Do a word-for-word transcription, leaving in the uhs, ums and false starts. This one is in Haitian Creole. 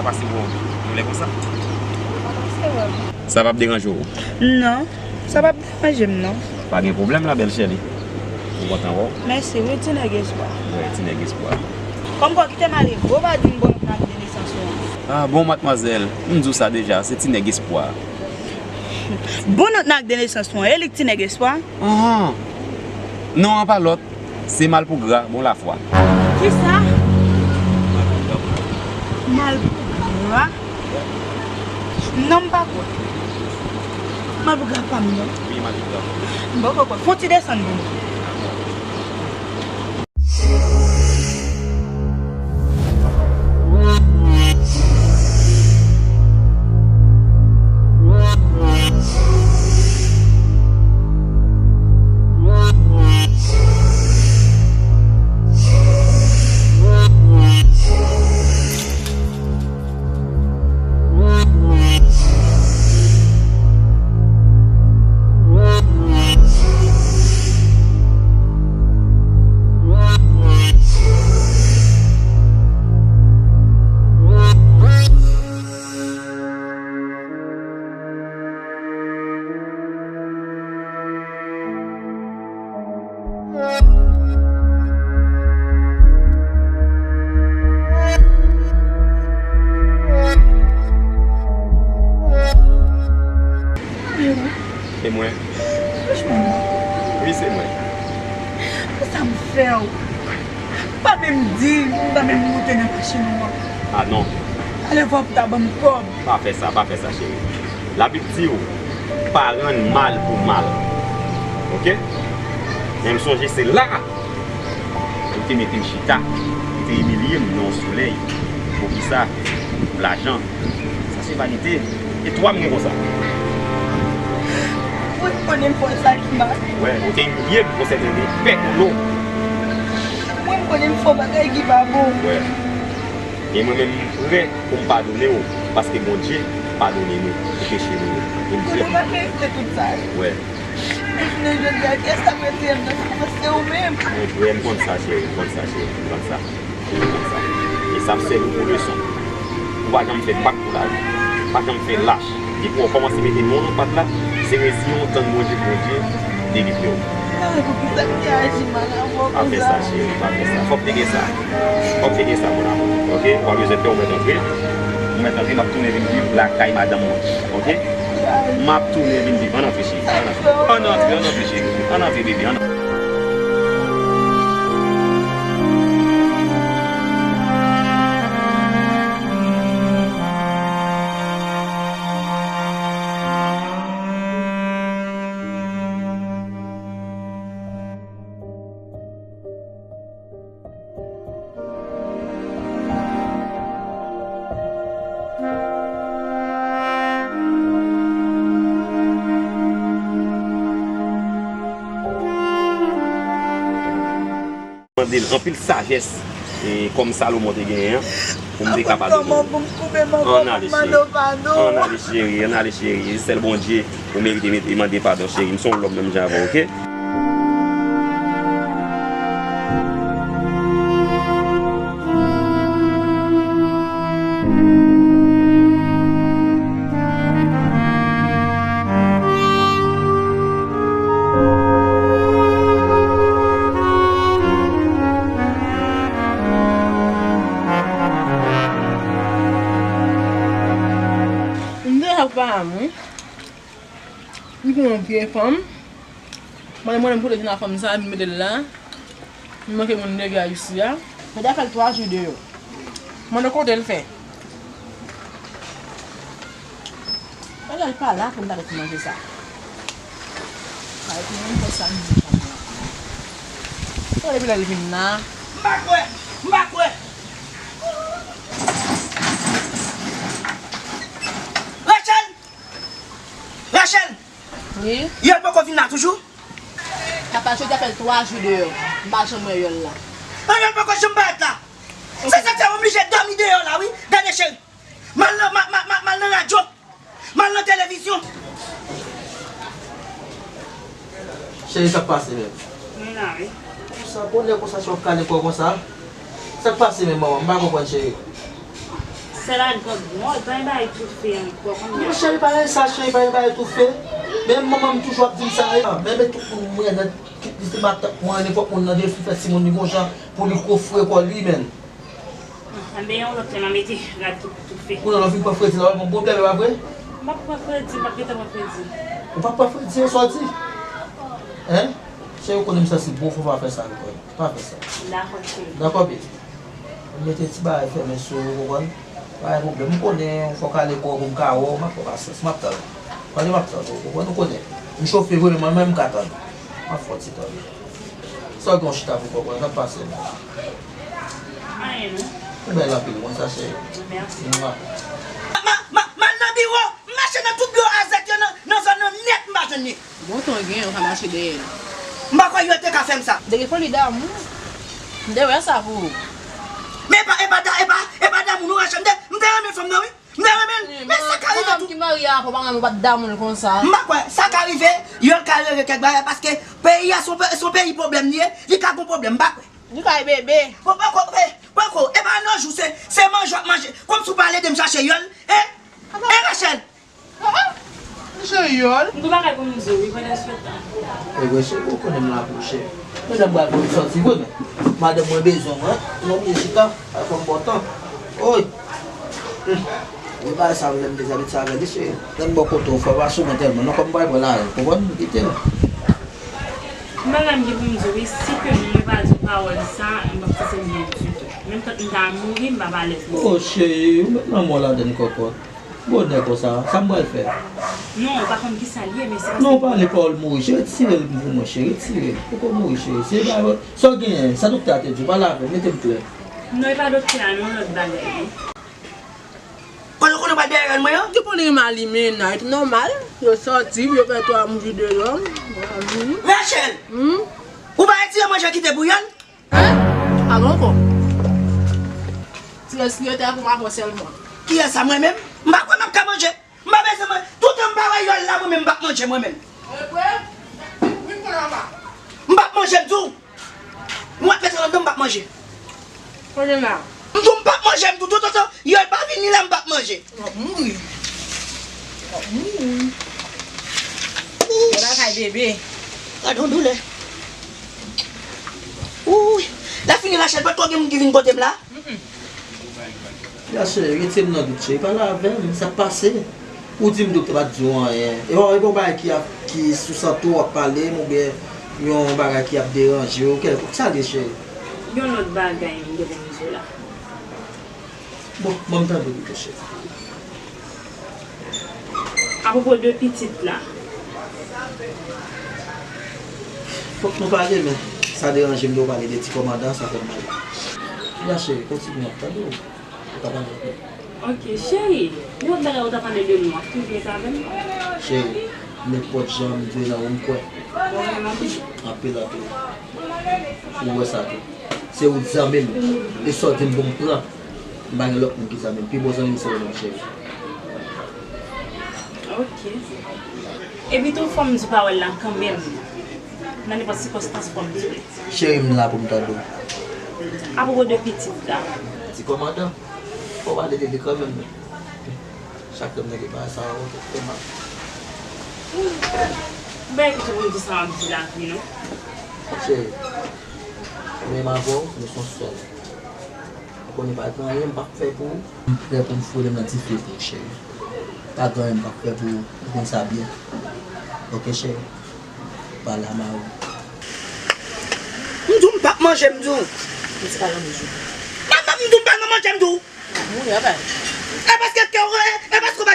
Pase wè w tou lè konsa. Sa p ap deranje w? Non, sa p ap deranje m, non. Pa gen pwoblèm, la belle chérie. Mwen kontan wè w. Mèsi wi, ti nèg espwa. Wi, ti nèg espwa. Kòm kwa kite m ale, ou pa di m bon nòt nan akte nesans ou an. Ah, bon, madmwazèl, m di w sa deja, se ti nèg espwa. Bon nòt nan akte nesans ou an, e li k ti nèg espwa? Ahan. Non an pa lòt. Se malpougra, bon lafwa. Kisa? Malpougra? Non, m pa kwè. Malpougra pa m, non. Wi, malpougra. M poko kwè. Fon ti desann pou mwen. Se mwen. Franchman. Wi, se mwen. Pou sa m fè w. Pa menm di, m pa menm moute nan machin ou an. Ah non. Alè fò w ta ban m kòb. Pa fè sa, pa fè sa, cheri. Labib di w, pa rann mal pou mal. Oke? Men m sonje se la ou te mete m chita, ou te imilye m nan yon solèy. Poukisa? Pou lajan. Sa se vanite. E twa m gen konsa. Mwen konnen m fè sa ki mal. Wè, ou te imilye m, ou se te pè kolo. Mwen konnen m fè bagay ki pa bon. Wè. E mwen menm m prè pou m padone w, paske Bondye padone nou pou peche nou yo. E m prè. Kote w pa merite tout sa yo? Wè. Jounen jodi a, kiyès k ap retire m nan soufrans? Se ou menm. Mwen vrè, m konn sa, cheri, m konn sa, cheri, m konn sa. M konn sa. E sa ap sèvi w pou leson. Ou pa janm fè bak pou lavi. Pa janm fè lach. Depi w kòmanse mete men w nan pat la, se reziyen w, tann Bondye, Bondye delivre w. Mwen poukisa m te aji mal avè w konsa? Pa fè sa, cheri, pa fè sa. Fòk te gen sa. Fòk te gen sa, mon amour. Oke? W pa bezwen pè, ou mèt antre. Ou mèt antre, m ap tounen vin viv lakay madanm mwen. Oke? M ap tounen vin viv. Ann antre, cheri. Ann antre. Ann antre, ann antre, bebe. Ann antre. Mande l anpil sajès, e, kòm Salomon te genyen an, pou m te ka padone w. Apre kòman pou m koube m ankò pou m mande w padon? Ann ale, cheri. Ann ale, cheri. Ann ale, cheri. Sèl Bondye ou merite mete, mande padon, cheri. M se yon lòm menm jan avè w, oke? M deja pa m wi. M gen yon vye fanm. Mwen, mwen, m pote jenn fanm sa, m mete l la. M manke moun dega isi a. Mwen ta fè l twa jou deyò. Mwen, kote l fè? Bagay pa la pou m ta fè ti manje sa. Ay, pou mwen fè sa, m di fanm nan. Sa depi lè l vin la. M pa kwè! M pa kwè! Rachel! Rachel! Wi? Yòl poko vin la toujou? Papa, jodi a fè l twa jou deyò. M pa janm wè Yòl la. An, Yòl poko janm parèt la. Se sa k fè m oblije dòmi deyò la, wi. Gade, cheri. M al nan, m al, m al, m al, m al nan radyo. M al nan televizyon. Cheri, sa k pase menm? Mwen la, wi. Konsa, bonè konsa, se w ap kale kò w konsa? Sa k pase menm, manman? M pa konprann, cheri. Sè la gòt mò, pa gen bagay toufe ankò kounye a. Non, cheri, pa gen sa, cheri, pa gen bagay toufe. Men manman m toujou ap di m sa, e, men, men tout moun mwen nan, tout li se matant mwen, nenpòt moun nan defi fè timoun li gon jan pou li kofre kò li, men. Anben, yon lòt lè, m a mete rad tout, toufe. Kounye a, lè w fin pran fredi la, w ap pran pwoblèm, e pa vre? M p ap pran fredi, m p ap gentan pran fredi. Ou p ap pran fredi, se sa w di? Hen? Cheri, ou konnen m sansib, bon, fò pa fè sa ankò. Pa fè sa. Dakò, cheri. Dakò, baby. Mete ti bagay fèmen sou ou, ou konprann? Pa gen pwoblèm. M konnen ou fòk ale kò pou m ka wè w, m ap fè pasyans, m ap tann ou. Tande, m ap tann ou, ou konprann? Ou konnen. M chofe vre, men mwen menm m ka tann. M ap fè yon ti tan. Sa w gen w chita pou kòb mwen, sa k pase la? Anyen non. Ou bèl anpil, mwen sa cheri. Mèsi. Mwa. Ma, ma, m al nan biwo, m mache nan tout biwo azèk yo nan, nan zòn nan nèt, m pa jwenn li. Bon ton gen, yo ka mache dèyè l. M pa kwè yo te ka fè m sa. M te gen foli damou. M te wè sa pou ou. Men e pa, e pa, da- e pa, e pa damou non, Rachel. M te, m te renmen fanm nan, wi. M te renmen l. Men sa ka rive tou. Ki marye a, papa, ou pa t damou l konsa. M pa kwè. Sa ka rive, yo ka reve kèk bagay, paske peyi a, se yon pe- se yon peyi pwoblèm li ye, li ka gon pwoblèm, m pa kwè. Li ka bebe. Bon, poko, e, poko, e pa nan jou, se, se manje w ap manje. Kòmsi w pa al ede m chache yòl, e, e Rachel. Ah, ah. Misye yòl. M gon bagay pou m di w, wi, pandan sou tan. E vre, cheri, ou konnen m la pou ou, cheri. Men lè m pral pou m sòti vre, men madanm mwen bezwen mwen, m oblije chita, al fè m bon tan. Oy. Hmm. Wi, bagay sa, m menm dezabitye avè li, cheri. Lè m bò kote w, fò pa sou mwen tèlman. Non, kòm m pa pran lajan, ou konprann? M kite l. M bagay m gen pou m di w, wi, si ke mwen pa di w pawòl sa, m p ap santi m byen ditou. Menm kòm m ta mouri, m p ap alèz. Oh, cheri, ou met lanmò ladann kòkòt. Bonè konsa, sa m pral fè? Non, ou pa konn kisa l ye, men se paske. Non, ou pale pawòl mouri, cheri, retire l pou mwen, cheri, retire l. Poko mouri, cheri. Se pa sa w genyen, sa doktè a te di w, pale avè m, mete m klè. Non, e pa doktè a, non, lòt bagay, wi. Kote w konnen w pral dèyè yòl mwen an? Depi w li mal li mennaj, nòmal. Yo sòti, yo fè twa mouvi deyò. Rachel! Hmm? Ou pa retire manje kite pou yòl? Hein? Alon ankò. Ti rès ki rete pou m avè w sèlman. Kiyès sa, mwen menm? M pa kwè m ap ka manje. M pa bezwen manje. Toutan m pa wè yòl la, mwen menm m p ap manje, mwen menm. Wi, m konnen anba. M p ap manje, m di w. Mwen ap mete anndan, m p ap manje. Konnen la. M di w m p ap manje, m di w toutotan yòl pa vini la, m p ap manje. W ap mouri. W ap mouri. Ou la kay bebe. Gad yon doulè. Wouy. Lè fini Rachel, pa t ko gen moun ki vin kote m la? Ya cheri, retire m nan dout cheri, pale avè m, sa k pase? Ou di m doktè pa t di w anyen. E pa, e pa yon bagay ki ap, ki sou sante w ap pale m oubyen yon bagay ki ap deranje w kèlkonk. Sa l ye cheri? Yon lòt bagay m gen pou m di w la. Bon, ban m tande pito cheri. Apwopo de pitit la. Fòk nou pale, men sa deranje m lè w pale de ti kòmandan, sa fè m mal. Ya cheri, kontinye, m ap tande w. Ou ta pale ankò. Ok, cheri, yon lòt bagay ou ta pale de nou, w ap toujou rete avè m? Cheri, nenpòt jan m dwe nan ou, m kwè. Ou renmen m anpil? Anpil, anpil. Ou wè sa tou. Se ou zanmi m. E sa w di m pou m pran. M pa gen lòt moun ki zanmi m. Pi bon zanmi m se ou menm, cheri. Ok. Epi tou, fò m di pawòl la kanmenm. Nan nenpòt sikonstans, fò m di l. Cheri, m la pou m tande w. Apwopo de pitit la. Ti kòmandan, fò w pale de li kanmenm. Chak lè m tande bagay sa yo, tèt fè mal. Ou pa ekite pou m di sa m ap di la, wi, non? Cheri, mwen m avè w, nou se yon sèl. Ou konnen pa gen anyen m p ap fè pou ou. M prè pou m foule m nan dife pou ou, cheri. Pa gen anyen m p ap fè pou ou, ou konn sa byen. Oke, cheri? Pale a mari w. M di w m p ap manje, m di w. M di pa nan manje. Manman, m di w m pa nan manje, m di w. Mouri, apa? E paske kè w, e, e paske w pa